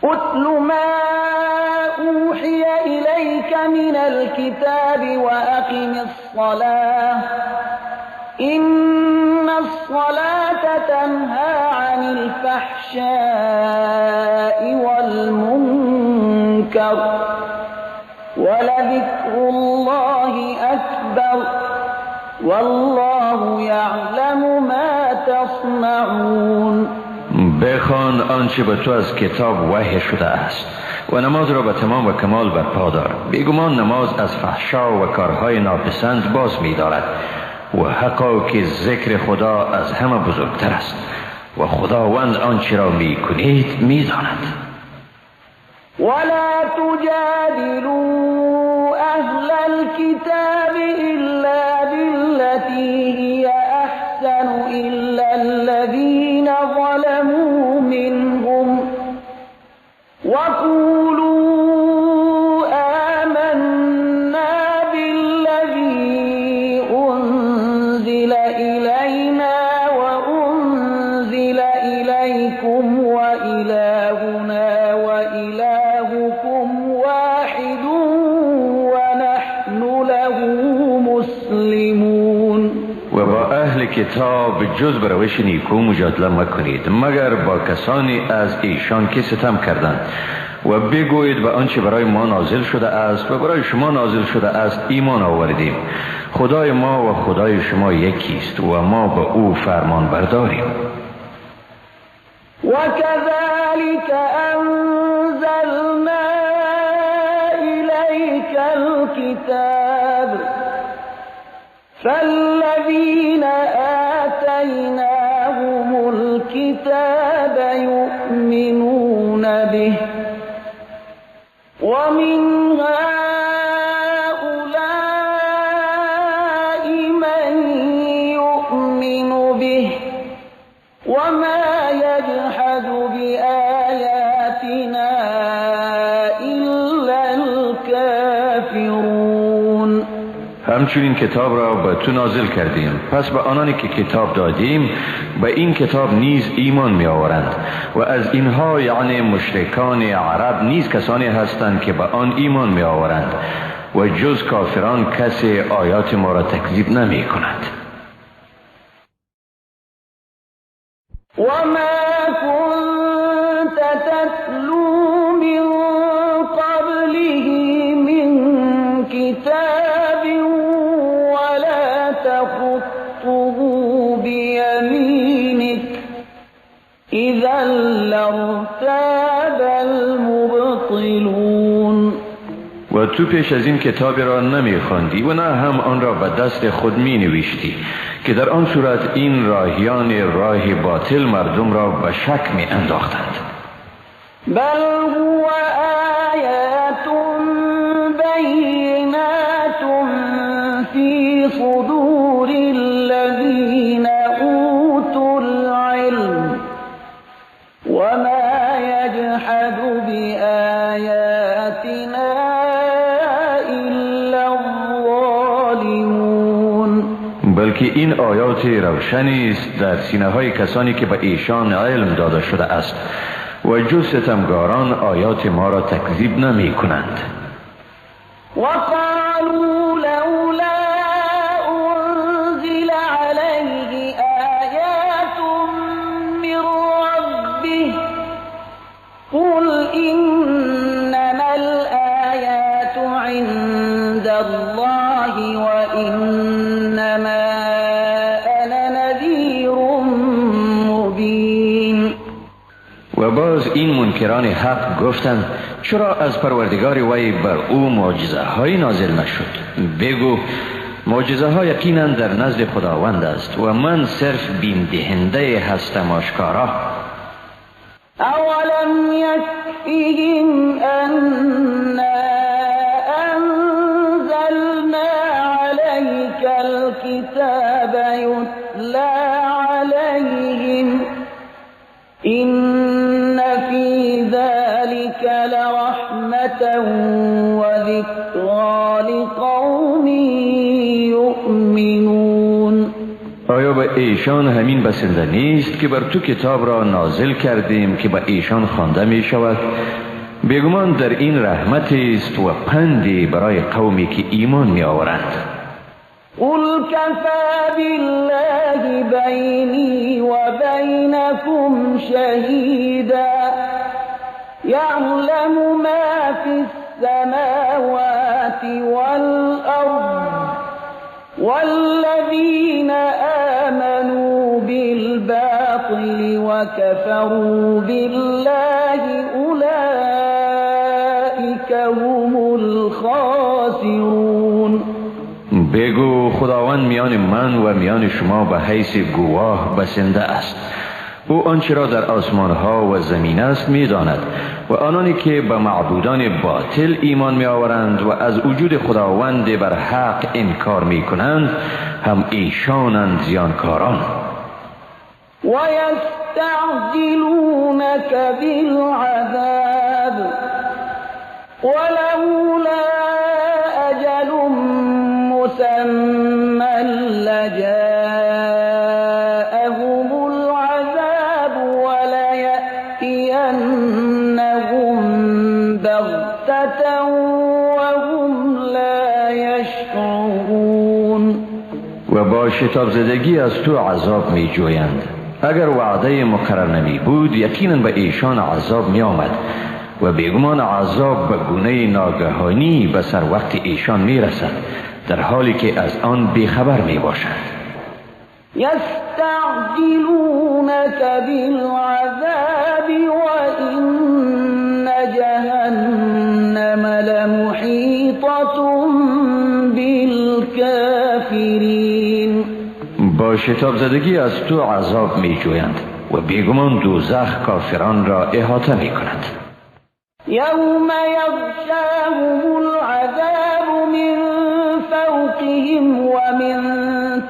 اتل ما أوحي إليك من الكتاب وأقم الصلاة إن الصلاة تنهى عن الفحشاء والمنكر ولذكر الله أكبر والله يعلم ما تصنعون. بخوان آنچه به تو از کتاب وحی شده است و نماز را به تمام و کمال برپا دار. بیگمان نماز از فحشا و کارهای ناپسند باز می دارد و حقا که ذکر خدا از همه بزرگتر است و خداوند آنچه را می کنید می داند. ولا تجادلوا أهل الكتاب إلا بالتي هي أحسن إلا الذين ظلموا منهم وقولوا آمنا بالذي أنزل إلينا وأنزل إليكم وإلهنا وإلهكم واحد ونحن له مسلمون. و با اهل کتاب جز به روش نیکو مجادله مکنید مگر با کسانی از ایشان که ستم کردند و بگویید به آنچه برای ما نازل شده است و برای شما نازل شده است ایمان آوردیم. خدای ما و خدای شما یکیست و ما به او فرمان برداریم. وكذلك أنزلنا إليك الكتاب فالذين آتيناهم الكتاب يؤمنون به ومن هؤلاء من يؤمن به وما يجحد بآياتنا إلا الكافرون. همچنین کتاب را به تو نازل کردیم، پس به آنانی که کتاب دادیم به این کتاب نیز ایمان می آورند و از اینها یعنی مشرکان عرب نیز کسانی هستند که به آن ایمان می آورند و جز کافران کسی آیات ما را تکذیب نمی کند. وما كنت تتلو من قبله من كتاب ولا تخطه بيمينك إذا لارتاب المبطلون. و تو پیش از این کتاب را نمی خواندی و نه هم آن را به دست خود می نوشتی که در آن صورت این راهیان راه باطل مردم را به شک می انداختند. بل هو آیات بینات فی صدور الذین اوتوا العلم وما یجحد بآیاتنا الا الظالمون. بلکه این آیات روشنی است در سینه های کسانی که به ایشان علم داده شده است و جز ستمگاران آیات ما را تکذیب نمی کنند. وقالوا لولا انزل علیه آیات من ربه قل انما الآیات عند الله وانما انا نذیر مبین. و باز این منکران حق گفتند چرا از پروردگار وی بر او معجزه های نازل نشد؟ بگو معجزه ها یقینا در نزد خداوند است و من صرف بیم دهنده هستم آشکارا. اولم یکفیهم انا انزلنا علیک الکتاب یتلی علیهم إن في ذلك لرحمة وذكرى لقوم يؤمنون. آیا به برای ایشان همین بسنده نیست که بر تو کتاب را نازل کردیم که به ایشان خوانده می شود؟ بیگمان در این رحمت است و پندی برای قومی که ایمان می آورند. قل كفى بالله بيني وبينكم شهيدا يعلم ما في السماوات والأرض والذين آمنوا بالباطل وكفروا بالله أولئك هم الخاسرون. بگو خداوند میان من و میان شما به حیث گواه بسنده است. او آنچه را در آسمان ها و زمین است می داند و آنانی که به معبودان باطل ایمان می آورند و از وجود خداوند بر حق انکار می کنند هم ایشانند زیانکاران. ویستعجلونک بالعذاب ولولا اجل مسمى لجاءهم العذاب وليأتينهم بغتة وهم لا يشعرون. و با شتاب زدگی از تو عذاب می جویند. اگر وعده مقرر نمی بود یقینا به ایشان عذاب می آمد و بیگمان عذاب به گونه ناگهانی به سر وقت ایشان می رسد در حالی که از آن بیخبر می باشند. یستعجلونک بالعذاب وإن جهنم لمحیطة بالکافرین. با شتاب زدگی از تو عذاب می جویند و بیگمان دوزخ کافران را احاطه می کند. یوم یغشاهم العذاب من فوقهم ومن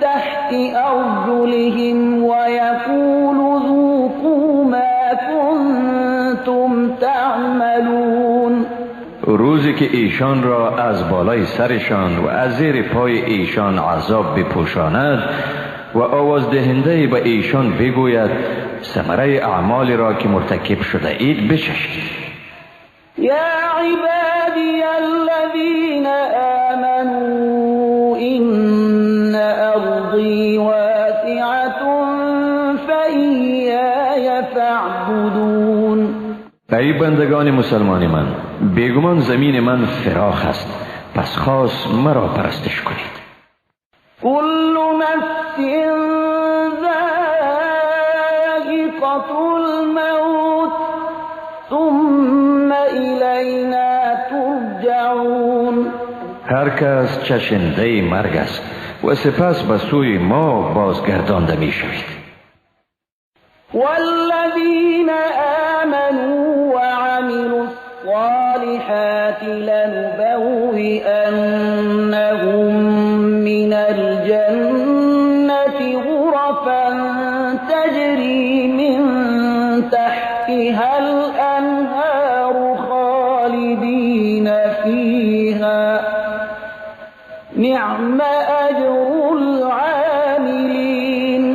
تحت ارجلهم ویقول ذوقوا ما کنتم تعملون. روزی که ایشان را از بالای سرشان و از زیر پای ایشان عذاب بپوشاند و آواز دهنده به ایشان بگوید ثمره اعمال را که مرتکب شده اید بچشید. یا عبادی الذین آمنوا إن أرضی واسعة فإیای فاعبدون. ای بندگان مسلمان من، بیگمان زمین من فراخ است، پس خاص مرا پرستش کنید. كل نفس ذائقة الموت ثم إلینا ترجعون. هر کس چشنده مرگ است و سپس به سوی ما بازگردانده می شوید. والذین آمنوا وعملوا الصالحات لنبوئنهم من الجنة غرفا تجری من تحتها الأنهار خالدین فیها نعم اجر العاملین.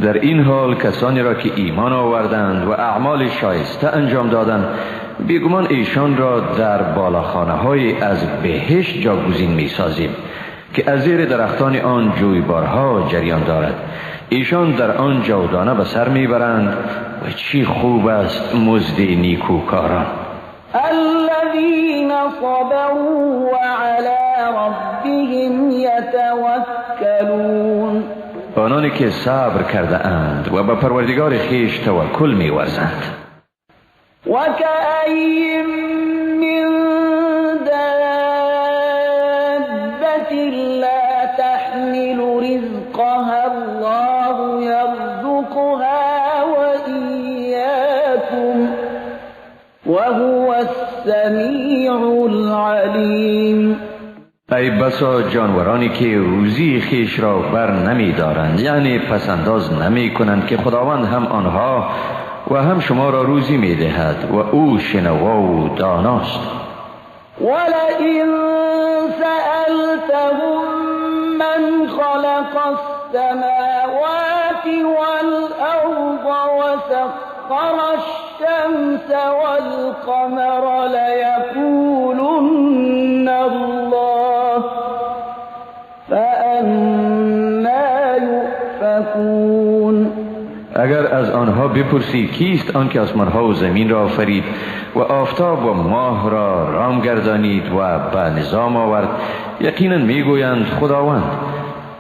در این حال کسانی را که ایمان آوردند و اعمال شایسته انجام دادند بیگمان ایشان را در بالاخانه های از بهشت جاگزین می سازیم که از زیر درختان آن جویبارها جریان دارد. ایشان در آن جاودانه به سر میبرند و چی خوب است مزد نیکوکاران. الذین صبروا وعلى ربهم یتوکلون. آنانی که صبر کرده اند و به پروردگار خویش توکل می‌ورزند. وکأی من دابة لا تحمل رزقها الله يرزقها وإياكم وهو السمیع العلیم. ای بسا جانورانی که روزی خیش را بر نمی دارند، یعنی پسنداز نمی کنند که خداوند هم آنها و هم شما را روزی می دهد و او شنوا و داناست. ولئن سألتهم من خلق السماوات والأرض وسخر الشمس والقمر ليقولن الله فأنا يؤفكون. اگر از آنها بپرسی کیست آن که آسمانها و زمین را آفرید و آفتاب و ماه را رام گردانید و به نظام آورد، یقینا میگویند خداوند.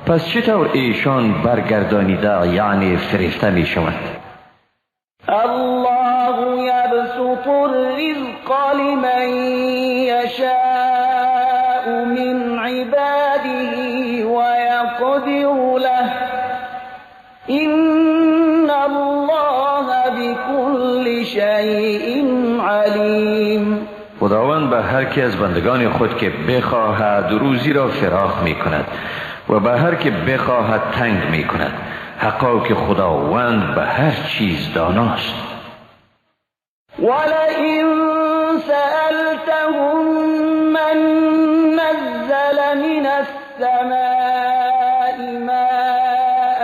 پس چطور ایشان برگردانیده یعنی فریفته میشوند؟ الله یبسط الرزق لمن یشاء من عباده ویقدر له إن الله بكل شيء علیم. خداوند به هر کی از بندگان خود که بخواهد روزی را فراخ می کند و به هر که بخواهد تنگ می کند. حقا که خداوند به هر چیز داناست. ولئن سألتهم من نزل من السماء ماء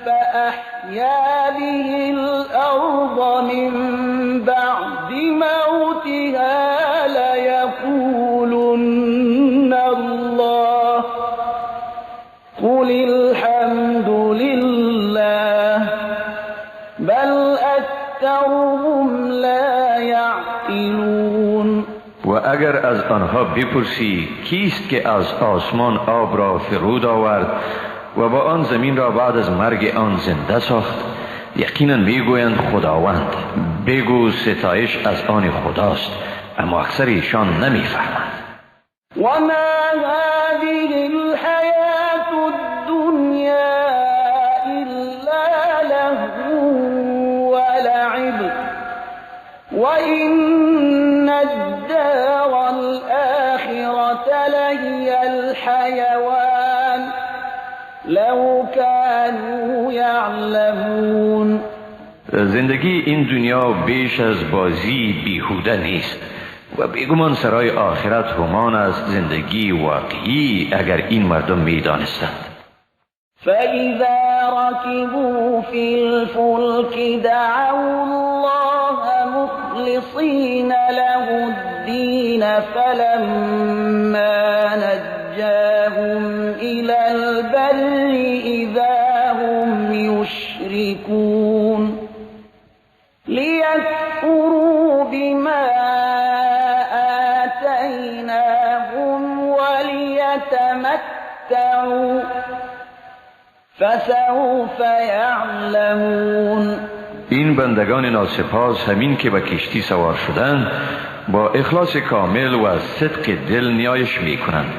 فأحيا به الأرض من بعد موتها ليقولن الله قل الحمد لله بل أكثرهم لا يعقلون. و اگر از آنها بپرسی کیست که از آسمان آب را فرود آورد و با آن زمین را بعد از مرگ آن زنده ساخت، یقینا میگویند خداوند. بگو ستایش از آن خداست، اما اکثر ایشان نمیفهمند. و ما هذه الحیاة الدنیا الا لهو و لعب وإن الدار الآخرة لهي الحيوان لو كانوا يعلمون. زندگی این دنیا بیش از بازی بیهوده نیست و بیگمان سرای آخرت همان است زندگی واقعی اگر این مردم میدانستند. فإذا ركبوا في الفلك دعوا الله مخلصين له الدين فلما نجاهم إلى البر إذا هم يشركون ليكفروا بما آتيناهم وليتمتعوا فسوف يعلمون. این بندگان ناسپاس همین که به کشتی سوار شدند با اخلاص کامل و صدق دل نیایش می کنند،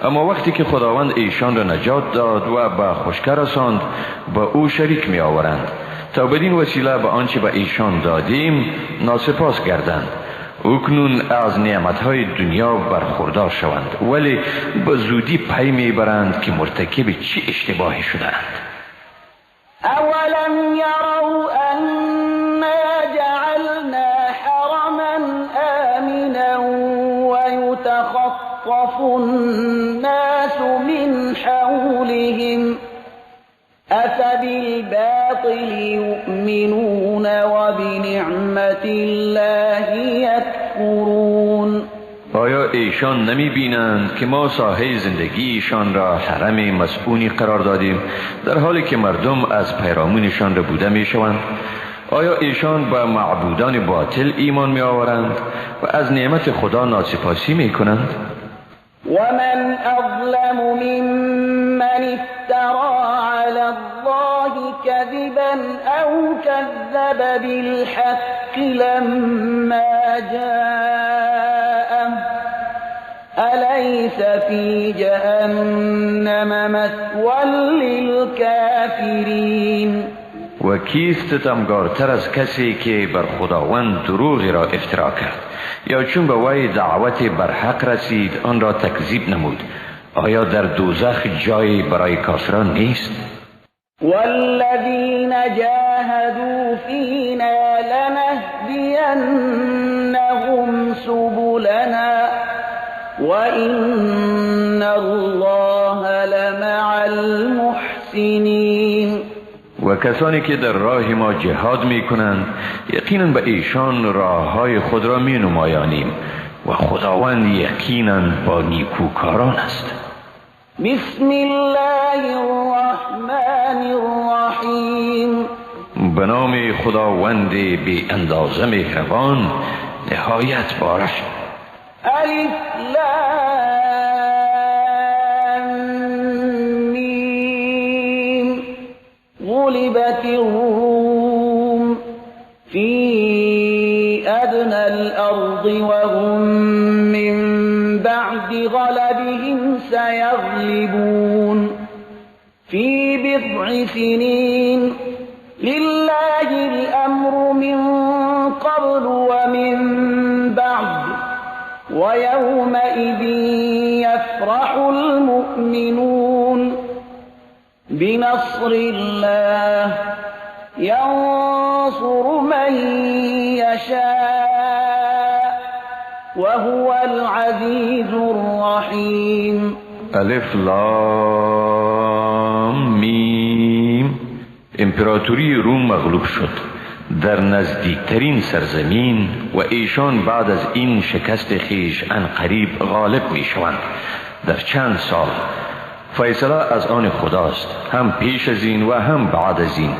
اما وقتی که خداوند ایشان را نجات داد و به خشکه رساند با او شریک می آورند تا بدین وسیله به آنچه به ایشان دادیم ناسپاس گردند. اکنون از نعمتهای دنیا برخوردار شوند، ولی به زودی پی میبرند که مرتکب چی اشتباهی شدند. اولم یروا انا جعلنا حرما آمنا ویتخطف الناس من حولهم أفبالباطل يؤمنون وبنعمة الله يكفرون. آیا ایشان نمی بینند که ما ساحه زندگیشان را حرم مسئونی قرار دادیم در حالی که مردم از پیرامونشان را بوده می شوند؟ آیا ایشان به معبودان باطل ایمان می آورند و از نعمت خدا ناسپاسی می کنند؟ ومن أظلم ممن افترى على الله كذبا أو كذب بالحق لما جاءه أليس في جهنم مثوى للكافرين. و کیست ستمگارتر از کسی که بر خداوند دروغی را افترا کرد یا چون به وی دعوت بر حق رسید آن را تکذیب نمود؟ آیا در دوزخ جایی برای کافران نیست؟ والذین جاهدوا فینا لنهدینهم سبلنا وإن الله لمع المحسنین. و کسانی که در راه ما جهاد می کنند یقینا به ایشان راه های خود را می نمایانیم و خداوند یقینا با نیکوکاران است. بسم الله الرحمن الرحیم. به نام خداوند بی اندازه مهربان نهایت بارش. الف لام میم غلبت الروم في أدنى الأرض وهم من بعد غلبهم سيغلبون في بضع سنين لله الأمر من قبل ومن بعد ويومئذ يفرح المؤمنون بنصر الله ينصر من يشاء وهو العزيز الرحيم. الف لام میم. امپراتوری روم مغلوب شد در نزدیکترین سرزمین و ایشان بعد از این شکست خیش عنقریب غالب می شوند در چند سال. فیصله از آن خداست، هم پیش از این و هم بعد از این،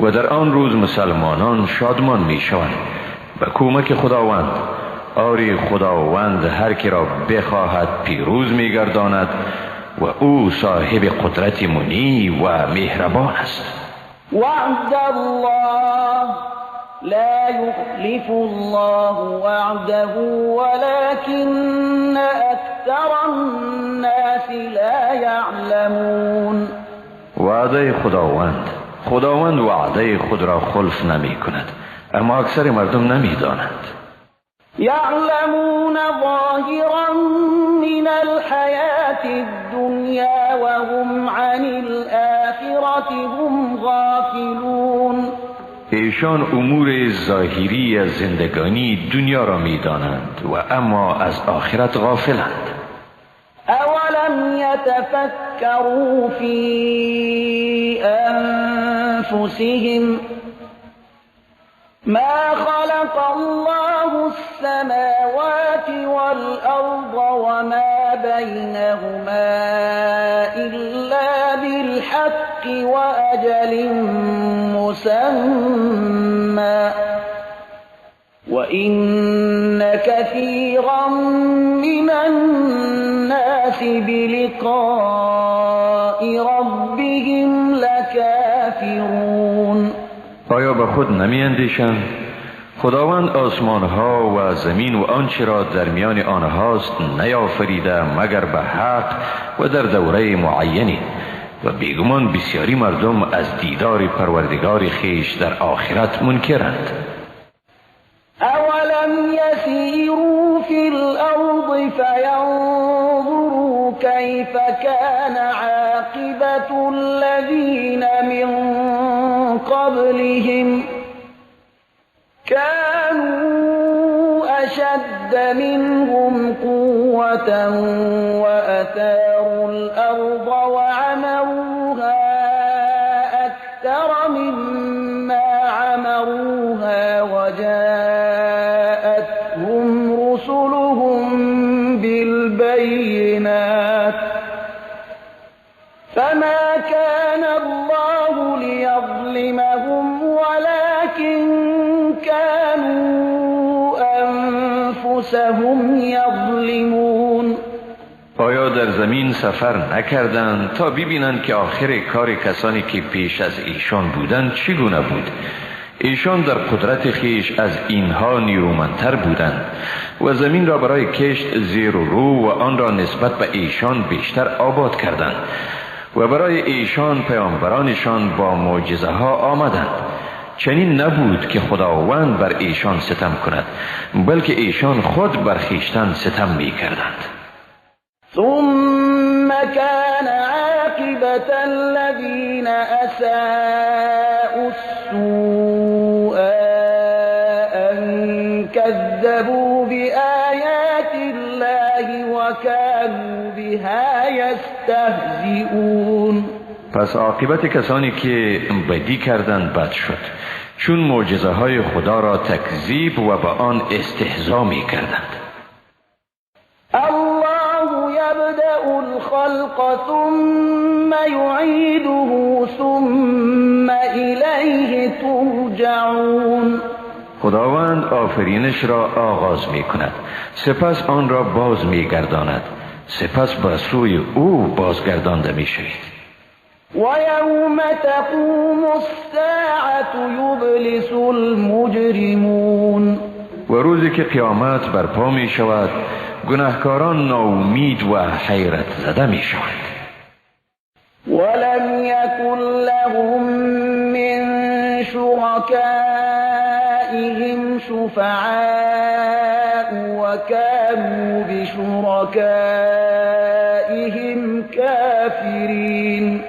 و در آن روز مسلمانان شادمان می شوند به کمک خداوند. آری خداوند هر کی را بخواهد پیروز می گرداند و او صاحب قدرت منی و مهربان است. وعد الله لا يخلف الله وعده ولكن أكثر الناس لا يعلمون. وعده خداوند، خداوند وعده خود را خلف نمی کند، اما اکثر مردم نمی دانند. يعلمون ظاهرا من الحياة الدنيا وهم عن الآخرة هم غافلون. ایشان امور ظاهری از زندگانی دنیا را می دانند و اما از آخرت غافلند. اولم يتفكروا في أنفسهم ما خلق الله السماوات والأرض وما بينهما إلا بالحق وأجل مسمى وإن كثيرا من الناس بلقاء ربهم لكافرون. آیا به خود نمی اندیشند؟ خداوند آسمان ها و زمین و آنچه را در میان آنهاست نیافریده مگر به حق و در دوره معینی، و بیگمان بسیاری مردم از دیدار پروردگار خویش در آخرت منکرند. اولم یسیروا فی الارض فینظروا کیف کان عاقبة الذین من قبلهم كانوا أشد منهم قوة وأثاروا الأرض وعمروها أكثر مما عمروها وجاءتهم رسلهم بالبينات فما كان الله ليظلمهم ولكن كانوا أنفسهم يظلمون. آیا در زمین سفر نکردند تا ببینند که آخر کار کسانی که پیش از ایشان بودند چگونه بود؟ ایشان در قدرت خیش از اینها نیرومندتر بودند و زمین را برای کشت زیر و رو و آن را نسبت به ایشان بیشتر آباد کردند و برای ایشان پیامبرانشان با معجزه ها آمدند. چنین نبود که خداوند بر ایشان ستم کند، بلکه ایشان خود بر خویشتن ستم می کردند. ثم كان عاقبة الذين أساءوا السوء أن كذبوا بآيات الله وكانوا بها يستهزئون. پس عاقبت کسانی که بدی کردند بد شد، چون معجزه های خدا را تکذیب و با آن استهزا می کردند. الله یبدأ الخلق ثم یعیده ثم الیه ترجعون. خداوند آفرینش را آغاز می کند، سپس آن را باز می گرداند، سپس به سوی او بازگردانده می شوید. و یوم تقوم الساعة یبلس المجرمون. و روزی که قیامت برپا می شود، گناهکاران ناامید و حیرت زده می شوند. ولم یکن لهم من شرکائهم شفعاء وكانوا بشركائهم كافرين.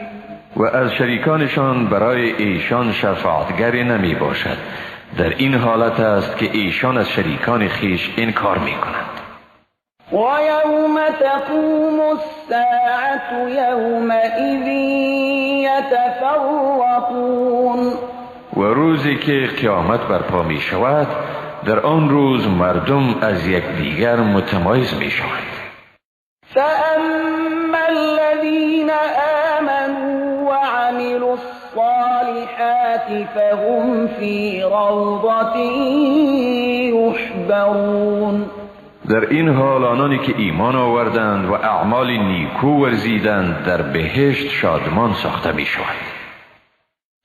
و از شریکانشان برای ایشان شفاعتگری نمی باشد. در این حالت است که ایشان از شریکان خیش انکار می کنند. و یوم تقوم الساعة یومئذ یتفرقون. و روزی که قیامت برپا می شود، در آن روز مردم از یکدیگر متمایز می شوند. فأما الذین آمنوا وعملوا الصالحات فهم فی روضة یحبرون. در این حال آنانی که ایمان آوردند و اعمال نیکو ورزیدند در بهشت شادمان ساخته می شوند.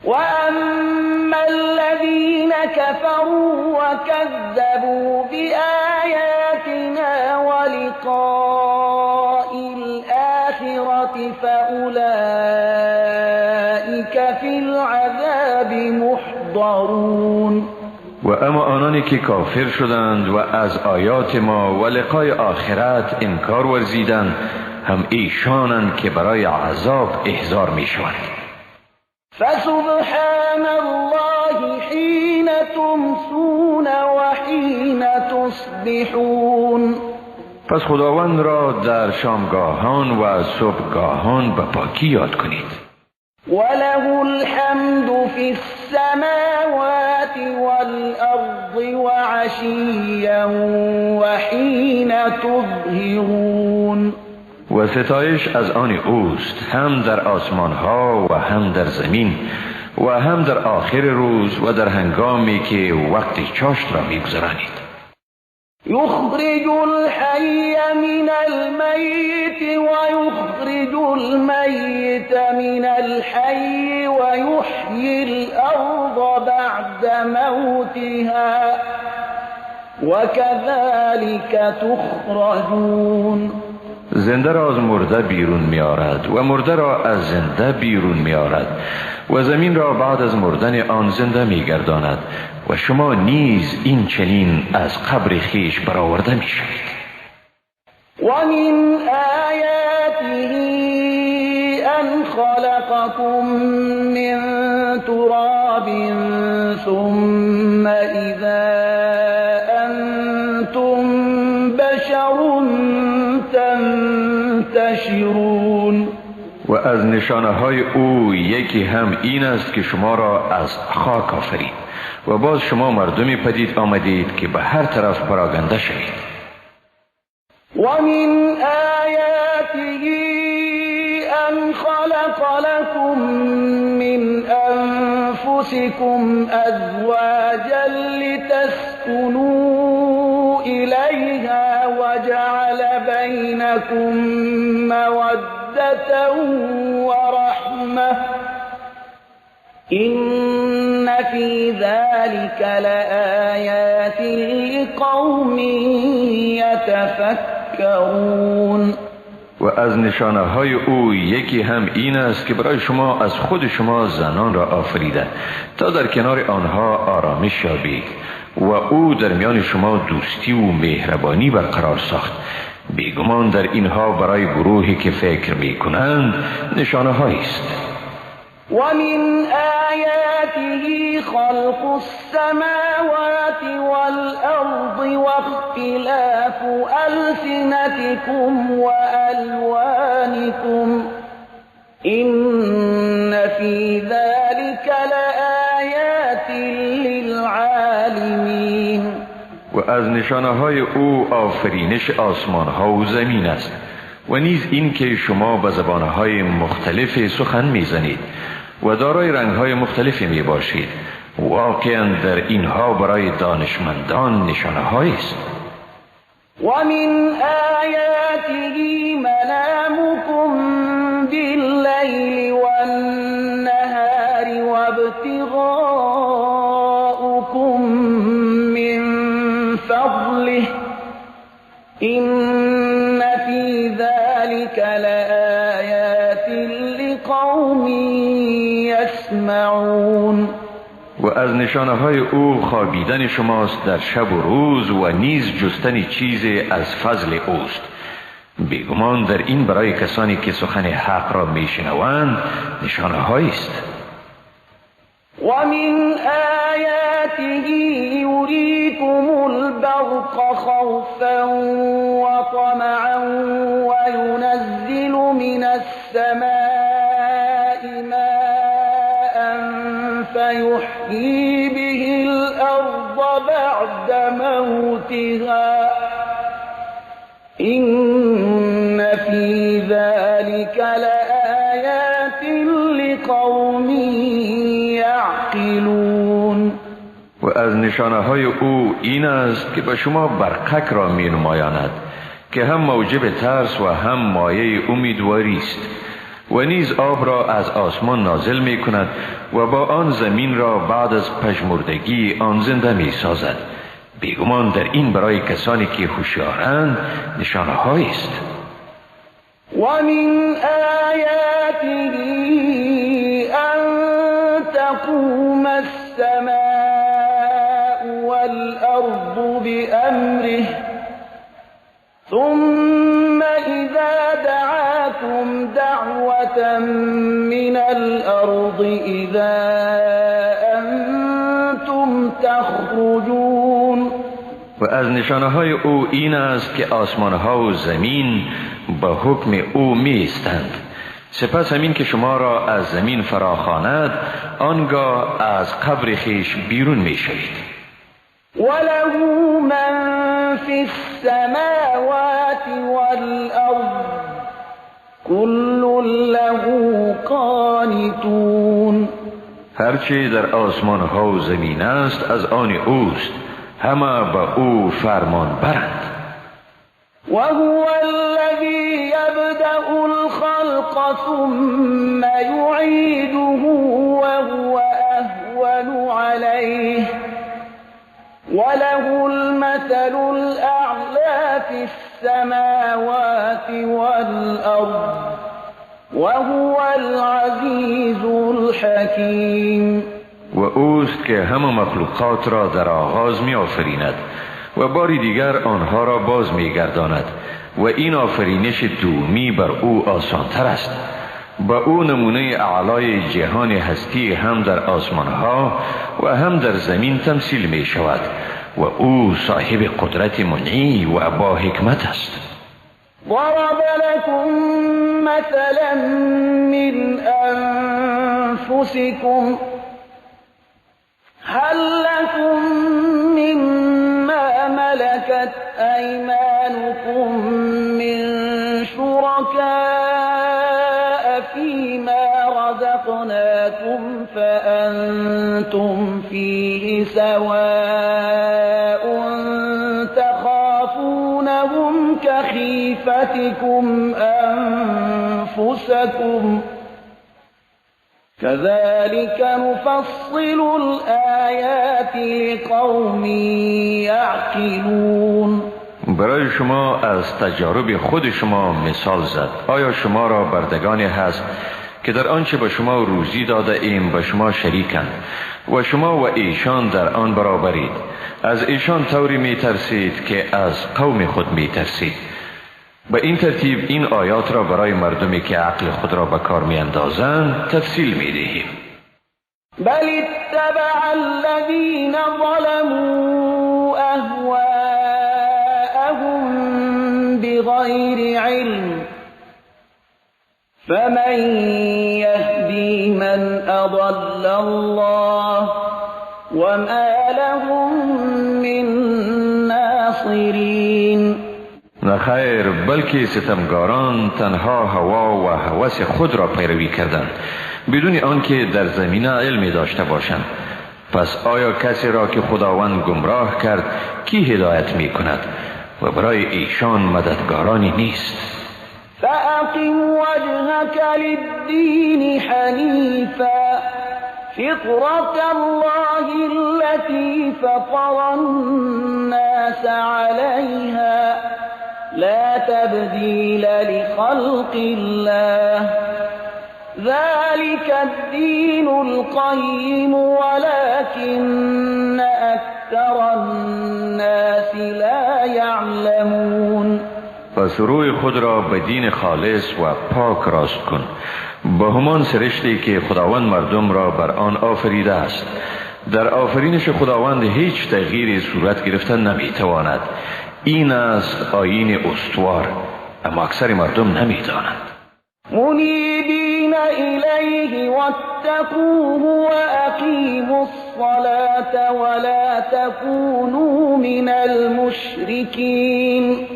و اما الذین كفروا وكذبوا بآیاتنا ولقاء الآخرة فأولئك فی العذاب محضرون. و اما آنانی که کافر شدند و از آیات ما و لقای آخرت انکار ورزیدند، هم ایشانند که برای عذاب احضار می شوند. فسبحان الله حین تمسون وحین تصبحون. پس خداوند را در شامگاهان و صبحگاهان به پاکی یاد کنید. وله الحمد فی السماوات والارض وعشیا وحین تظهرون. و ستایش از آن اوست، هم در آسمان ها و هم در زمین و هم در آخر روز و در هنگامی که وقت چاشت را میگذرانید. یخرج الحی من المیت و یخرج المیت من الحی و یحیی الارض بعد موتها وكذلك تخرجون. زنده را از مرده بیرون می‌آورد و مرده را از زنده بیرون می‌آورد و زمین را بعد از مردن آن زنده می‌گرداند و شما نیز این چنین از قبر خویش برآورده می‌شوید. و من آیاته ان خلقکم من تراب ثم اذا انتم بشر تنتشرون. و از نشانه های او یکی هم این است که شما را از خاک آفرید و باز شما مردمی پدید آمدید که به هر طرف پراگنده شوید. و من آیاته ان خلق لكم من انفسكم ازواجا لتسكنوا الیها وجعل بینکم مودة ورحمة إن في ذلك لآيات لقوم يتفكرون. و از نشانه های او یکی هم این است که برای شما از خود شما زنان را آفریده تا در کنار آنها آرامش یابید و او در میان شما دوستی و مهربانی برقرار ساخت. بیگمان در اینها برای گروهی که فکر میکنند نشانه هایی است. و من آیاته خلق السماوات والارض واختلاف السنتكم والوانكم إن في ذلك لآیات للعالمین. و از نشانه های او آفرینش آسمان ها و زمین است و نیز این که شما به زبان های مختلف سخن میزنید و دارای رنگ های مختلفی می باشید. واقعا در اینها برای دانشمندان نشانه هایی است. ومن آیاته منامكم باللیل والنهار وابتغاؤكم من فضله إن في ذلك لآیات لقوم یسمعون. و از نشانه های او خوابیدن شماست در شب و روز و نیز جستن چیز از فضل اوست. بیگمان در این برای کسانی که سخن حق را میشنوند نشانه هایی است. ومن آیاته یریکم البرق خوفا وطمعا وینزل من السماء ماء فیحیی به الارض بعد موتها إن في ذلك لآیات لقوم یعقلون. و از نشانه های او این است که به شما برقک را می نمایاند که هم موجب ترس و هم مایه امیدواری است، و نیز آب را از آسمان نازل می کند و با آن زمین را بعد از پژمردگی آن زنده می سازد. بیگمان در این برای کسانی که هوشیارند نشانه هایی است. ومن آیاته أن تقوم السماء والأرض بأمره ثم إذا دعاكم دعوة من الأرض إذا أنتم تخرجون. و از نشانه های او این است که آسمان ها و زمین به حکم او می ایستند. سپس همین که شما را از زمین فراخواند، آنگاه از قبر خویش بیرون می شوید. وله من فی السماوات والارض كل له قانتون. هرچه در آسمان ها و زمین است از آن اوست، همه به او فرمان برند. وهو الذي يبدأ الخلق ثم يعيده وهو أهون عليه وله المثل الأعلى في السماوات والأرض وهو العزيز الحكيم. و اوست که همه مخلوقات را در آغاز می آفریند و باری دیگر آنها را باز می گرداند و این آفرینش دومی بر او آسانتر است. با او نمونه اعلای جهان هستی هم در آسمانها و هم در زمین تمثیل می شود و او صاحب قدرت منعی و با حکمت است. ضرب لكم مثلا من أنفسكم هل لكم مما ملكت أيمانكم من شركاء فيما رزقناكم فأنتم فيه سواء تخافونهم كخيفتكم أنفسكم كذلك نفصل الآیات لقوم یعقلون. برای شما از تجارب خود شما مثال زد. آیا شما را بردگانی هست که در آنچه به شما روزی داده ایم به شما شریکند و شما و ایشان در آن برابرید؟ از ایشان طوری می ترسید که از قوم خود می ترسید. به این ترتیب این آیات را برای مردمی که عقل خود را به کار می اندازند تفصیل می دهیم. بل اتبع الذین ظلموا اهواءهم بغیر علم فمن الله وما لهم من ناصرين. نه خیر، بلکه ستمگاران تنها هوا و هوس خود را پیروی کردند بدون آنکه در زمینه علمی داشته باشند. پس آیا کسی را که خداوند گمراه کرد کی هدایت می کند؟ و برای ایشان مددگارانی نیست. فأقم وجهك للدين حنيفا فطرة الله التي فطر الناس عليها لا تبديل لخلق الله ذلك الدين القيم ولكن أكثر الناس لا يعلمون. پس روی خود را به دین خالص و پاک راست کن، با همان سرشتی که خداوند مردم را بر آن آفریده است. در آفرینش خداوند هیچ تغییری صورت گرفته نمیتواند. این است آیین استوار، اما اکثر مردم نمیدانند. منیبین الیه واتقوه واقیموا الصلاة ولا تکونوا من المشرکین.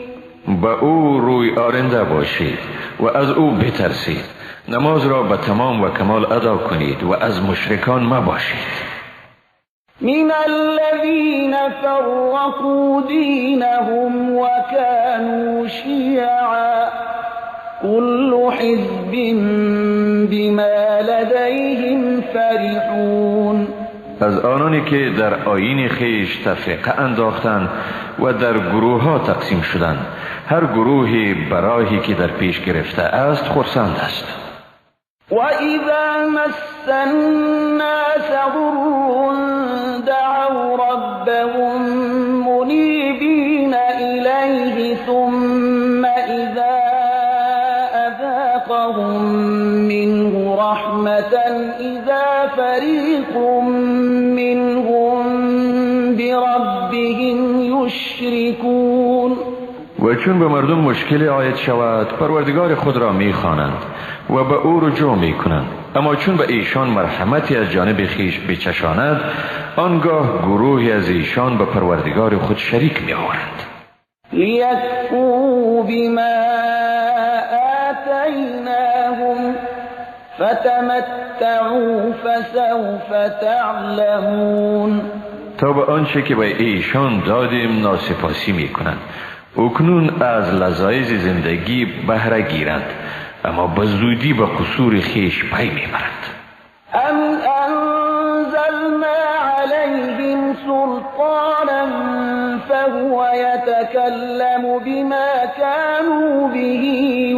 به او روی آرنده باشید و از او بترسید، نماز را به تمام و کمال ادا کنید و از مشرکان مباشید. من الذين فرقوا دينهم وكانوا شيعا كل حزب بما لديهم فرحون. از آنانی که در آیین خویش تفرقه انداختند و در گروه ها تقسیم شدند، هر گروهی براهی که در پیش گرفته است خرسند است. وَإِذَا مَسَّ النَّاسَ ضُرٌّ دَعَوْا رَبَّهُم مُنِيبِينَ إِلَيْهِ ثُمَّ إِذَا أَذَاقَهُم مِّنْهُ رَحْمَةً إِذَا فَرِيقٌ مِّنْهُم بِرَبِّهِمْ يُشْرِكُونَ. و چون به مردم مشکل عاید شود پروردگار خود را می‌خوانند و به او رجوع می‌کنند، اما چون به ایشان مرحمتی از جانب خویش بچشاند آنگاه گروهی از ایشان به پروردگار خود شریک می‌آورند. لیکفروا بما آتیناهم فتمتعوا فسوف تعلمون. تا به آنچه که به ایشان دادیم ناسپاسی می‌کنند، اکنون از لذایذ زندگی بهره گیرند، اما به زودی به قصور خویش پی میبرند. ام انزلنا علیهم سلطانا فهو یتکلم بما كانوا به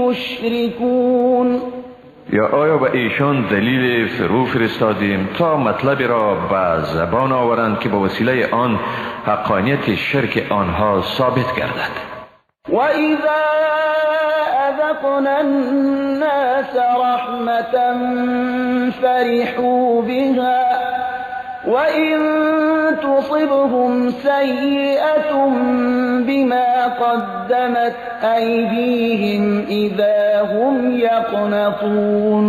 یشرکون. یا آیا به ایشان دلیل فرو فرستادیم تا مطلب را به زبان آورند که به وسیله آن حقانیت شرک آنها ثابت گردد؟ وَإِذَا أَذَقْنَا النَّاسَ رَحْمَةً فَرِحُوا بِهَا وَإِن تُصِبْهُمْ سَيِّئَةٌ بِمَا قَدَّمَتْ أَيْدِيهِمْ إِذَا هُمْ يَقْنَطُونَ.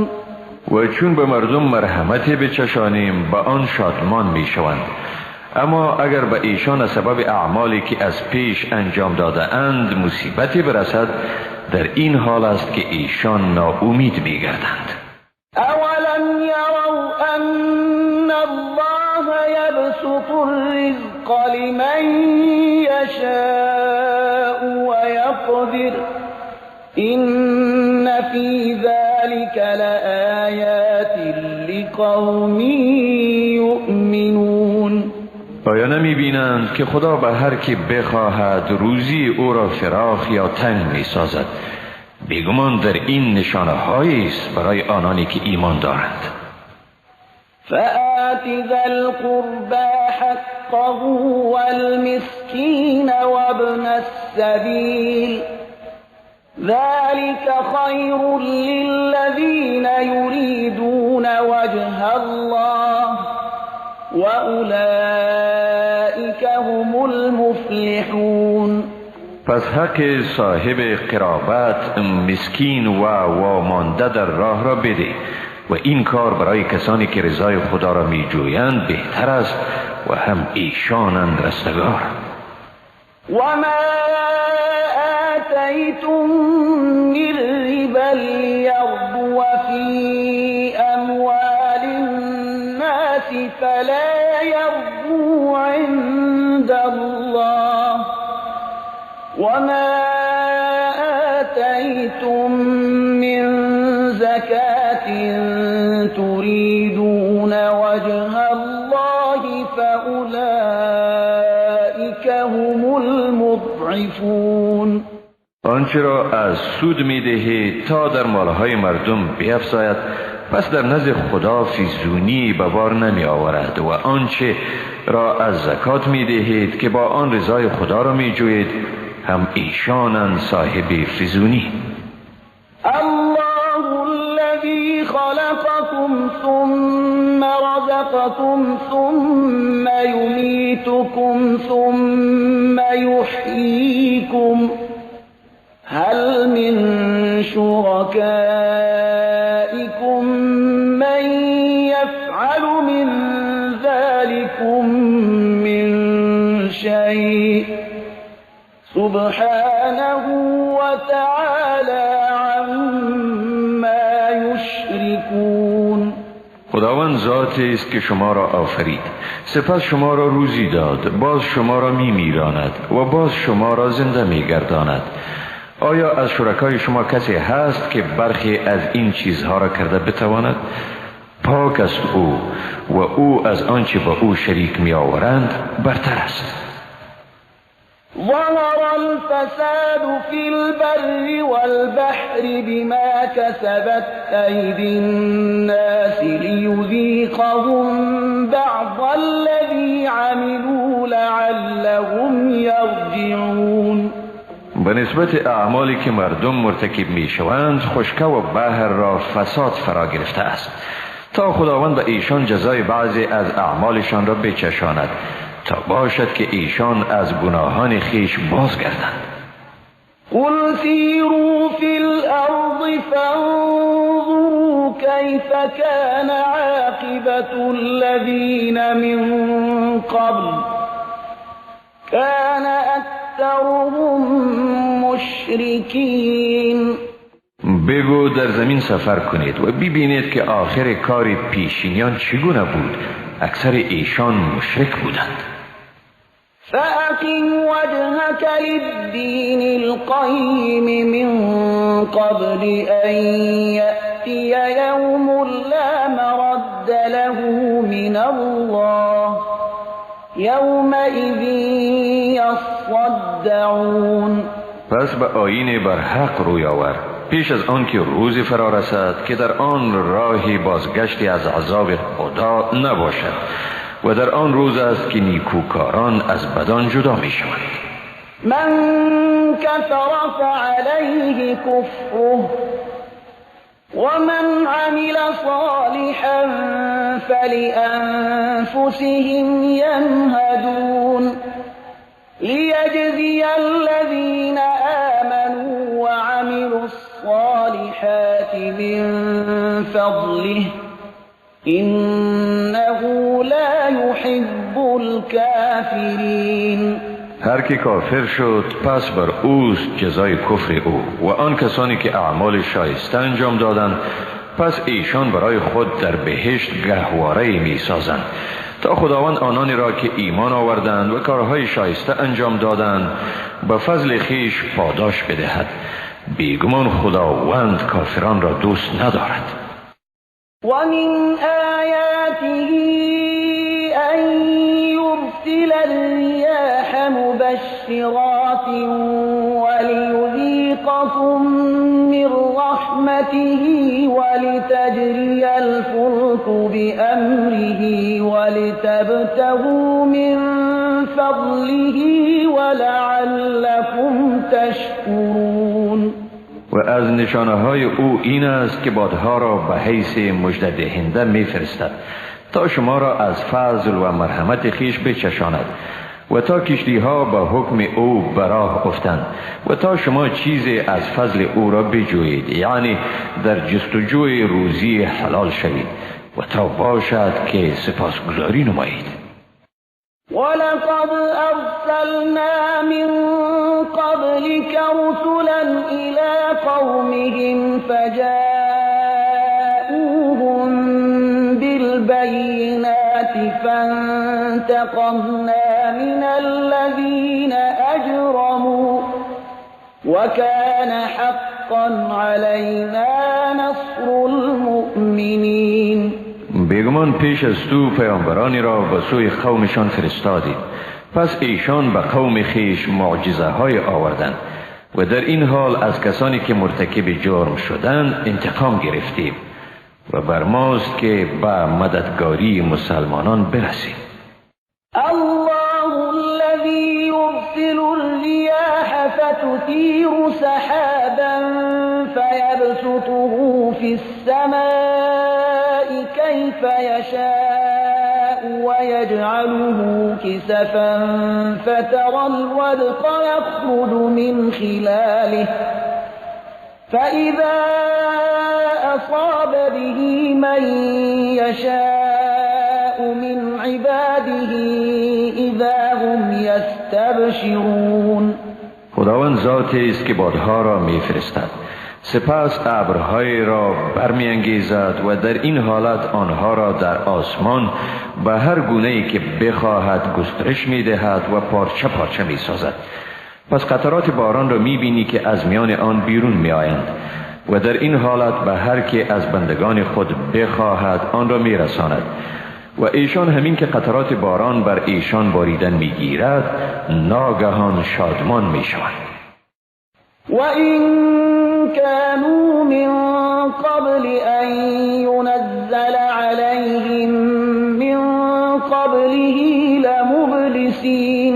و چون به مردم مرحمتی بچشانیم به آن شادمان میشوند، اما اگر به ایشان از سبب اعمالی که از پیش انجام داده اند مصیبتی برسد، در این حال است که ایشان ناامید میگردند. اولم یروا ان الله یبسط الرزق لمن یشاء ویقدر ان فی ذلک لآیات لقوم یؤمنون. آیا نمی بینند که خدا به هر کی بخواهد روزی او را فراخ یا تنگ می سازد؟ بیگمان در این نشانه هایی است برای آنانی که ایمان دارند. فآت ذا القربى حقه والمسكين وابن السبيل ذلك خير للذين يريدون وجه الله وأولئك هم المفلحون. پس حق صاحب قرابت، مسکین و وامانده در راه را بده، و این کار برای کسانی که رضای خدا را می جویند بهتر است و هم ایشانند رستگار. و ما آتیتم من ربا لیربو فی اموال الناس فلا یربو عند الله وما آتیتم من زکاة تريدون وجه الله فأولئك هم المضعفون. آنچه را از سود می‌دهی تا در مالهای مردم بیفزاید، پس در نزد خدا فیزونی به بار نمی آورد، و آنچه را از زکات می‌دهید که با آن رضای خدا را می‌جویید، هم ایشانند صاحب فیزونی. الله الذي خلقكم ثم رزقكم ثم يميتكم ثم يحييكم هل من شركائكم من يفعل من ذلكم من شيء سبحانه وتعالى عما يشركون. خداوند ذاتی است که شما را آفرید، سپس شما را روزی داد، باز شما را میمیراند و باز شما را زنده میگرداند. آیا از شرکای شما کسی هست که برخی از این چیزها را کرده بتواند؟ پاک است او و او از آنچه با او شریک می آورند برتر است. ظهر الفساد في البر والبحر بما كسبت أيدي الناس ليذيقهم بعض الذي عملوا لعلهم يرجعون. به نسبت اعمالی که مردم مرتکب می شوند، خشکه و بحر را فساد فرا گرفته است، تا خداوند به ایشان جزای بعضی از اعمالشان را بچشاند، تا باشد که ایشان از گناهان خویش بازگردند. قل سیروا فی الارض فانظروا کیف کان عاقبة الذین من قبل کان اکثرهم مشرکین. بگو در زمین سفر کنید و ببینید که آخر کار پیشینیان چگونه بود. اکثر ایشان مشرک بودند. فأقم وجهك للدين القيم من قبل أن يأتي يوم لا مرد له من الله يومئذ يصدعون. پس به آیین بر حق روی آور پیش از آن که روزی فرا رسد که در آن راهی بازگشتی از عذاب خدا نباشد، و در آن روز است که نیکوکاران از بدان جدا می شوند. من کفر فعلیه کفره ومن عمل صالحا فلأنفسهم يمهدون ليجزي الذين آمنوا وعملوا الصالحات من فضله إنه لا يحب الكافرين. هر که کافر شد پس بر اوست جزای کفر او، و آن کسانی که اعمال شایسته انجام دادند پس ایشان برای خود در بهشت گهواره می سازند، تا خداوند آنانی را که ایمان آوردند و کارهای شایسته انجام دادند به فضل خویش پاداش بدهد. بیگمان خداوند کافران را دوست ندارد. ومن آیاته أن يرسل الرياح مبشرات وليذيقكم من رحمته ولتجري الفلك بأمره ولتبتغوا من فضله ولعلكم تشكرون. و از نشانه های او این است که بادها را به حیث مژده دهنده می فرستد تا شما را از فضل و مرحمت خویش بچشاند و تا کشتی ها با حکم او براه افتند و تا شما چیزی از فضل او را بجویید، یعنی در جستجوی روزی حلال شوید و تا باشد که سپاسگزاری نمایید. ولقد أرسلنا من قبلك رسلا إلى قومهم فجاءوهم بالبينات فانتقمنا من الذين أجرموا وكان حقا علينا نصر المؤمنين. بیگمان پیش از تو پیامبرانی را به سوی قومشان فرستادیم، پس ایشان به قوم خیش معجزه های آوردند و در این حال از کسانی که مرتکب جرم شدند انتقام گرفتیم و بر ماست که به مددگاری مسلمانان برسیم. الله الذي يرسل الرياح فتثير سحابا فيبسطه في السماء كيف يشاء ويجعله كسفا فترى الودق يخرج من خلاله فإذا أصاب به من يشاء من عباده إذا هم يستبشرون. خداوند ذاتی است که بادها را میفرستد، سپس ابرهای را برمیانگیزد و در این حالت آنها را در آسمان به هر گونه‌ای که بخواهد گسترش می‌دهد و پارچه پارچه می‌سازد. پس قطرات باران را می‌بینی که از میان آن بیرون می‌آیند و در این حالت به هر که از بندگان خود بخواهد آن را می‌رساند و ایشان همین که قطرات باران بر ایشان باریدن می‌گیرد ناگهان شادمان می‌شوند. وَإِن كَانُوا مِن قَبْلِ أَن يُنَزَّلَ عَلَيْهِم مِّن قَبْلِهِ لَمُبْلِسِينَ.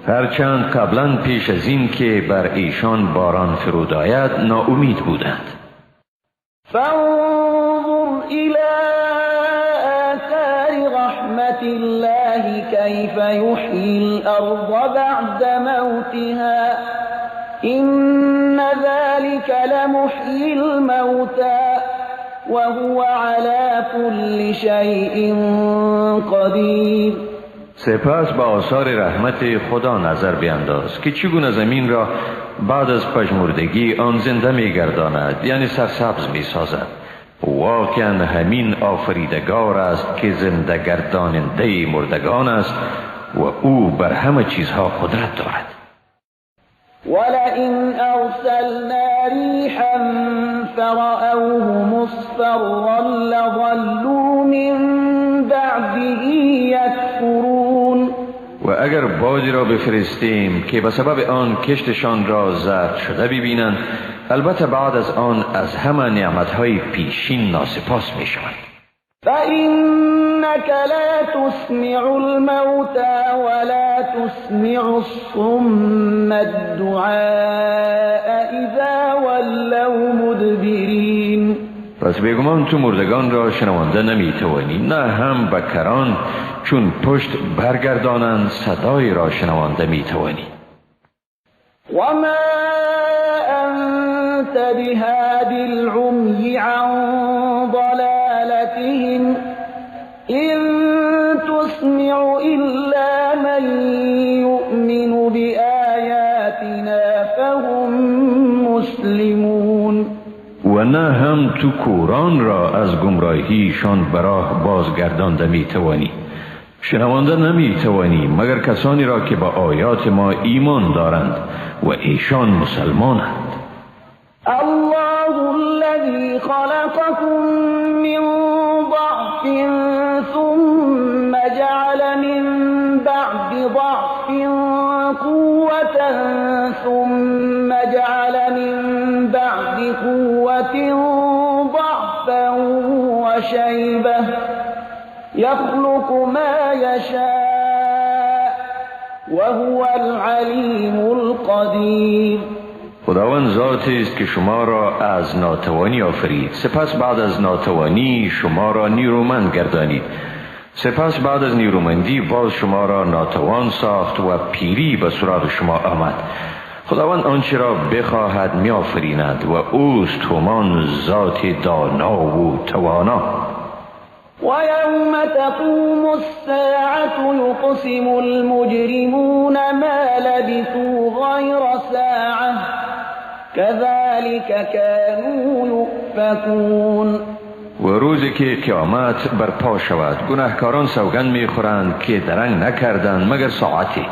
هرچند قبلا پیش از این که بر ایشان باران فرود آید ناامید بودند. فانظر إلى آثار رحمة الله كيف يحيي الأرض بعد موتها إن ذلك لمحيي الموتى وهو على كل شيء قدير. سپس به آثار رحمت خدا نظر بینداز که چگونه زمین را بعد از پژمردگی آن زنده می‌گرداند، یعنی سرسبز می‌سازد. واقعا همین آفریدگار است که زنده گرداننده مردگان است و او بر همه چیزها قدرت دارد. ولئن أرسلنا ريحا فرأوه مصفرا لظلوا من بعده يكفرون. و اگر بادی را بفرستیم که به سبب آن کشتشان را زرد شده ببینند، البته بعد از آن از همه نعمتهای پیشین ناسپاس میشوند. فإنك لا تسمع الموتى ولا تسمع الصم الدعاء إذا ولوا مدبرين. پس بیگمان تو مردگان را شنوانده نمیتوانی، نه هم بکران چون پشت برگردانند صدای را شنوانده میتوانی. وما أنت بهاد العمي عن ضلالتهم إن تسمع إلا من يؤمن بآياتنا فهم مسلمون. و نه هم تو کوران را از گمراهیشان براه بازگردانده میتوانی، شنوانده نمیتوانی مگر کسانی را که با آیات ما ایمان دارند و ایشان مسلمانند. الله الذي خلقكم من ضعف ثم جعل من بعد ضعف قوة ثم جعل من بعد قوة ضعفا وشيبة يخلق ما يشاء وهو العليم القدير. خداوند ذاتی است که شما را از ناتوانی آفرید، سپس بعد از ناتوانی شما را نیرومند گردانید، سپس بعد از نیرومندی باز شما را ناتوان ساخت و پیری به سراغ شما آمد. خداوند آنچه را بخواهد میآفریند و اوست همان ذات دانا و توانا. ويوم تقوم الساعة يقسم المجرمون ما لبثوا غير ساعة كذلك كانوا يؤفكون. و روزی که قیامت برپا شود گناهکاران سوگند میخورند که درنگ نکردند مگر ساعتی.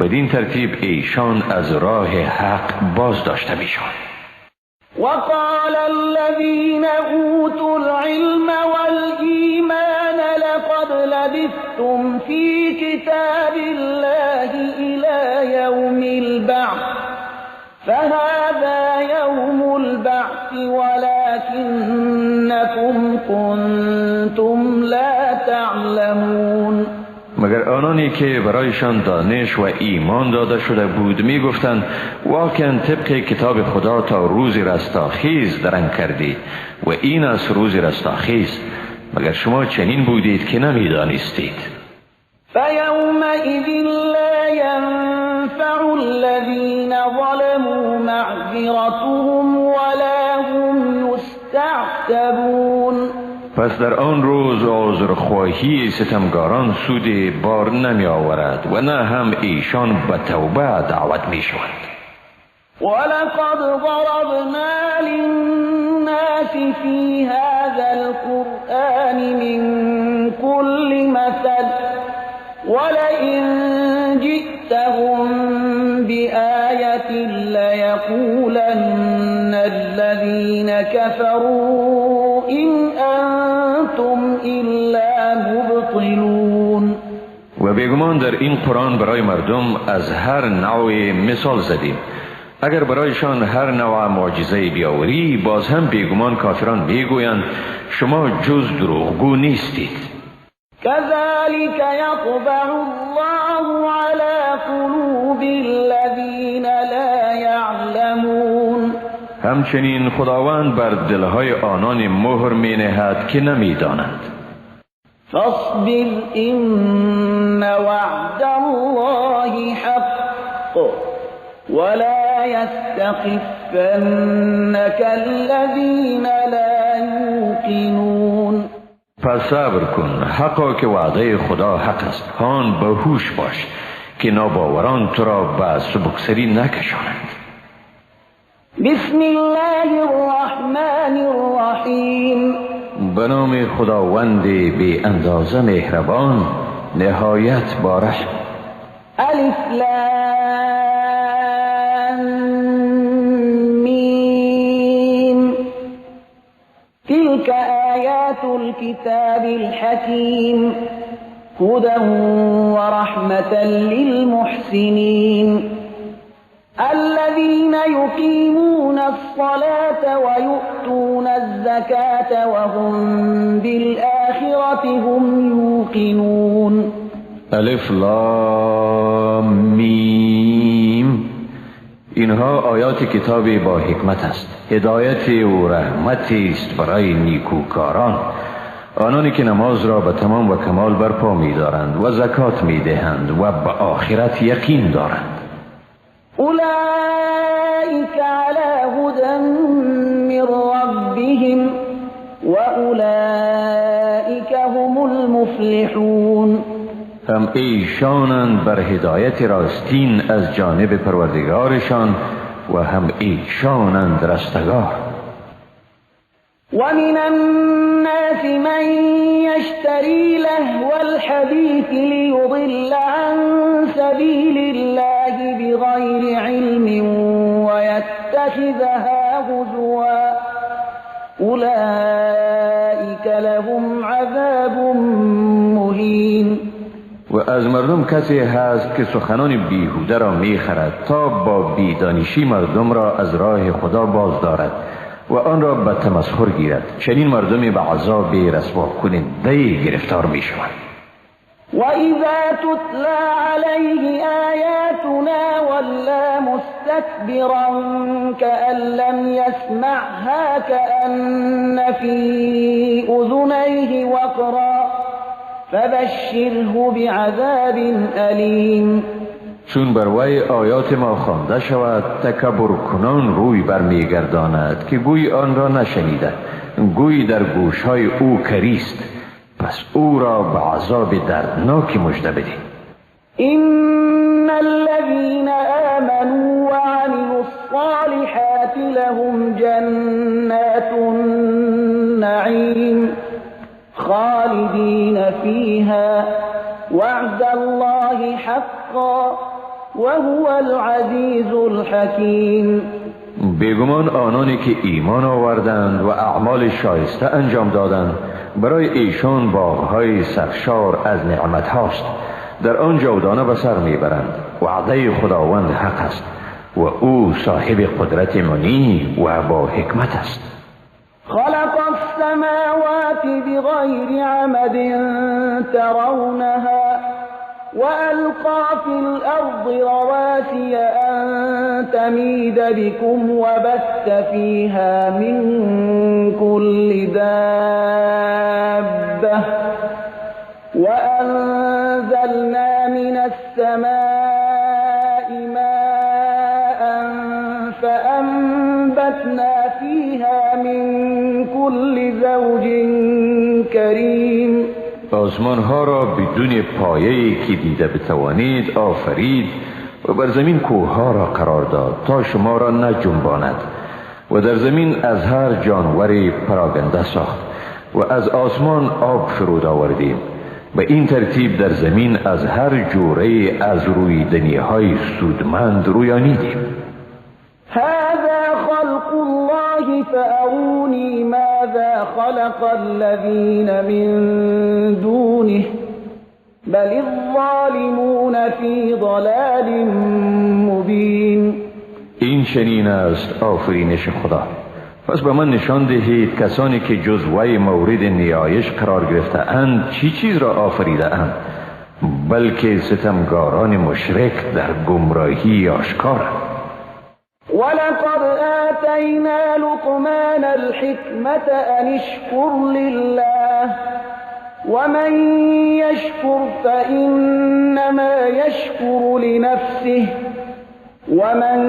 بدین ترتیب ایشان از راه حق باز داشته میشوند. وقال الذين أوتوا العلم والإيمان لقد لبثتم في كتاب الله إلى يوم البعث فهذا يوم البعث ولكنكم كنتم لا تعلمون. مگر آنانی که برایشان دانش و ایمان داده شده بود می گفتند واقعا طبق کتاب خدا تا روز رستاخیز درنگ کردید و این از روز رستاخیز، مگر شما چنین بودید که نمی دانستید. فیومئذ لا ینفع الذین ظلموا معذرتهم ولا هم یستعتبون. پس در آن روز عذرخواهی ستمگاران سود بار نمی آورد و نه هم ایشان به توبه دعوت می شوند. ولقد ضربنا للناس في هذا القرآن من كل مثل ولئن جئتهم بآية ليقولن الذين كفروا إن أنتم إلا مبطلون. و بیگمان در این قرآن برای مردم از هر نوع مثال زدیم. اگر برایشان هر نوع معجزه بیاوری باز هم بیگمان کافران میگویند شما جز دروغگو نیستید. كذلك يطبع الله على قلوب الذين لا يعلمون. همچنین خداوند بر دلهای آنان مهر می نهد که نمی دانند. فاصبر إن وعد الله حق ولا يستخفنك الذين لا يوقنون. پس صبر کن، حقا که وعده خدا حق است. هان به هوش باش که ناباوران تو را به سبکسری نکشانند. بسم الله الرحمن الرحیم. به نام خداوند بی اندازه مهربان نهایت بارحم. الف لام میم. تلك آیات الكتاب الحکیم هدى ورحمة للمحسنین. الذين يقيمون الصلاة ويؤتون الزكاة وهم بالآخرة هم يوقنون. الف لام میم. اینها آیات کتاب با حکمت است، هدایت و رحمتی است برای نیکوکاران، آنانی که نماز را به تمام و کمال برپا می‌دارند و زکات می‌دهند و به آخرت یقین دارند. أولئك على هدى من ربهم وأولئك هم المفلحون. هم ایشانند بر هدایت راستین از جانب پروردگارشان و هم ایشانند رستگار. ومن الناس من يشتري لهو الحديث ليضل عن سبيل الله بغير علم ويتخذها هزوا أولئك لهم عذاب مهين. و از مردم کسی هست که سخنان بیهوده را میخرد تا با بیدانشی مردم را از راه خدا باز دارد و آن را به تمسخر گیرد. چنین مردمی به عذاب رسوا کننده گرفتار می شوند. و اذا تتلى علیه آیاتنا ولی مستکبرا کأن لم یسمعها کأن فی اذنیه وقرا فبشره بعذاب أليم. چون بر وی آیات ما خوانده شود تکبر کنان روی برمیگرداند که گویی آن را نشنیده، گویی در گوشهای او کریست، پس او را به عذاب دردناکی مژده بده. إن الذين آمنوا وعملوا الصالحات لهم جنات النعيم خالدين فيها وعد الله حقا وهو العزيز الحكيم. بیگمان آنانی که ایمان آوردند و اعمال شایسته انجام دادند برای ایشان باغهای سرشار از نعمت هاست، در آن جاودانه به سر میبرند. وعده خداوند حق است و او صاحب قدرت منی و با حکمت است. خلق السماوات بغیر عمد ترونها وألقى في الأرض رواسي أن تميد بكم وبث فيها من كل دابة وأنزلنا من السماء ماء فأنبتنا فيها من كل زوج كريم. آسمان ها را بدون پایه‌ای که دیده بتوانید آفرید و بر زمین کوه ها را قرار داد تا شما را نجنباند، و در زمین از هر جانوری پراگنده ساخت و از آسمان آب فرود آوردیم. به این ترتیب در زمین از هر جوره از رویدنی های سودمند رویانیدیم. هذا خلق الله فأروني ماذا خلق الذين من دونه بل الظالمون في ضلال مبين. این چنین است آفرینش خدا، پس به من نشان دهید کسانی که جز وی مورد نیایش قرار گرفته اند چی چیز را آفریده اند، بلکه ستمگاران مشرک در گمراهی آشکارند. ولقد آتینا لقمان الحکمة أن اشکر لله ومن یشکر فإنما یشکر لنفسه ومن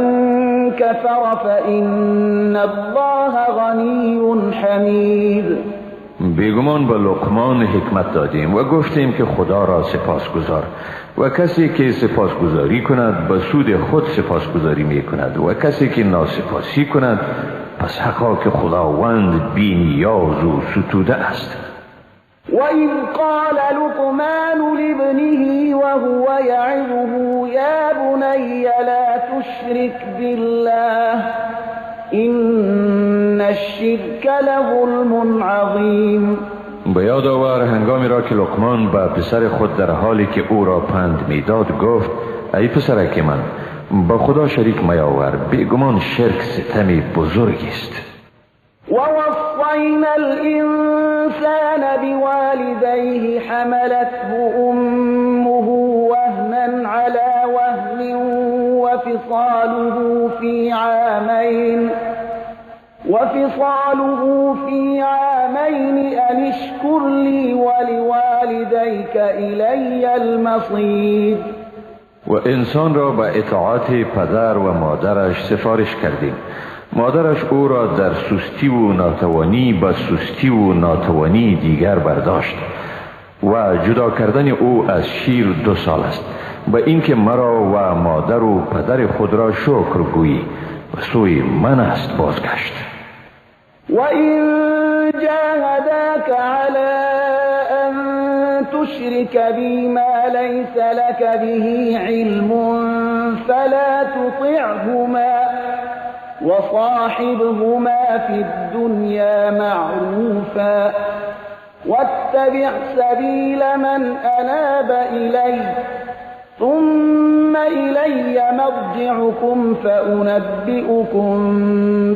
كفر فإن الله غنی حمید. بیگمان به لقمان حکمت دادیم و گفتیم که خدا را سپاسگزار، و کسی که سپاسگزاری کند به سود خود سپاسگزاری می کند، و کسی که ناسپاسی کند پس حقا که خداوند بی نیاز و ستوده است. وَإِذْ قَالَ لُقْمَانُ لِابْنِهِ وَهُوَ يَعِظُهُ يَا بُنَيَّ لَا تُشْرِكْ بِاللَّهِ إِنَّ الشِّرْكَ لَظُلْمٌ عَظِيمٌ. به یاد آور هنگامی را که لقمان به پسر خود در حالی که او را پند میداد گفت: ای پسرک من، با خدا شریک میاور، بیگمان شرک ستم بزرگی است. ووصينا الإنسان بوالديه حملته أمه وهنا على وهن وفصاله في عامين أن اشكر لي ولوالديك إلي المصير. و انسان را به اطاعت پدر و مادرش سفارش کردیم. مادرش او را در سستی و ناتوانی به سستی و ناتوانی دیگر برداشت و جدا کردن او از شیر 2 سال است، به اینکه مرا و مادر و پدر خود را شکر گویی و سوی من است بازگشت. و این جاهداک علی ان تشرک بی ما لیس لک به علم فلا تطعهما وصاحبهما في الدنيا معروفا واتبع سبيل من أناب إلي ثم إلي مرجعكم فأنبئكم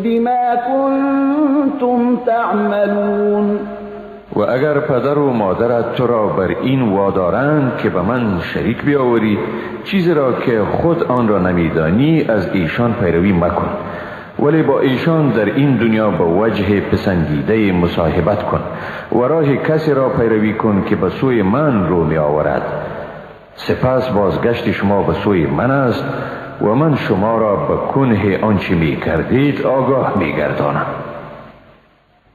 بما كنتم تعملون. و اگر پدر و مادرت تو را بر این وادارند که به من شریک بیاوری چیزی را که خود آن را نمیدانی، از ایشان پیروی مکن ولی با ایشان در این دنیا به وجه پسندیده مصاحبت کن و راه کسی را پیروی کن که به سوی من رو می آورد. سپس بازگشت شما به سوی من است و من شما را به کنه آنچه می کردید آگاه می گردانم.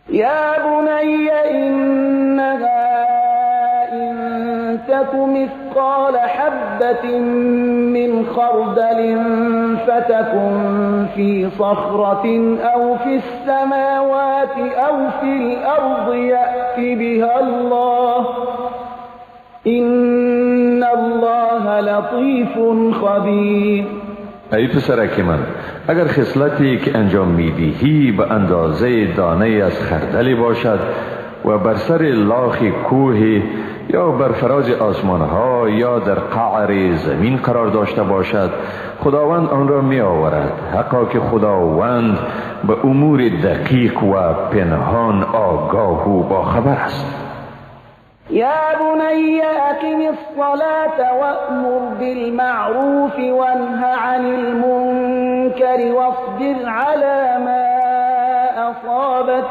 یا بنی انها ان تک مثقال حبة من خردل فتكن في صخرة أو في السماوات أو في الأرض يأت بها الله إن الله لطیف خبیر. ای پسرک من، اگر خصلتی که انجام میدهی به اندازه دانه از خردلی باشد و بر سر لاخ کوه یا بر فراز آسمانها یا در قعر زمین قرار داشته باشد، خداوند آن را می آورد. حقا که خداوند به امور دقیق و پنهان آگاه و باخبر است. یا بنی اقم الصلاة وأمر بالمعروف وانه عن المنکر واصبر على ما أصابك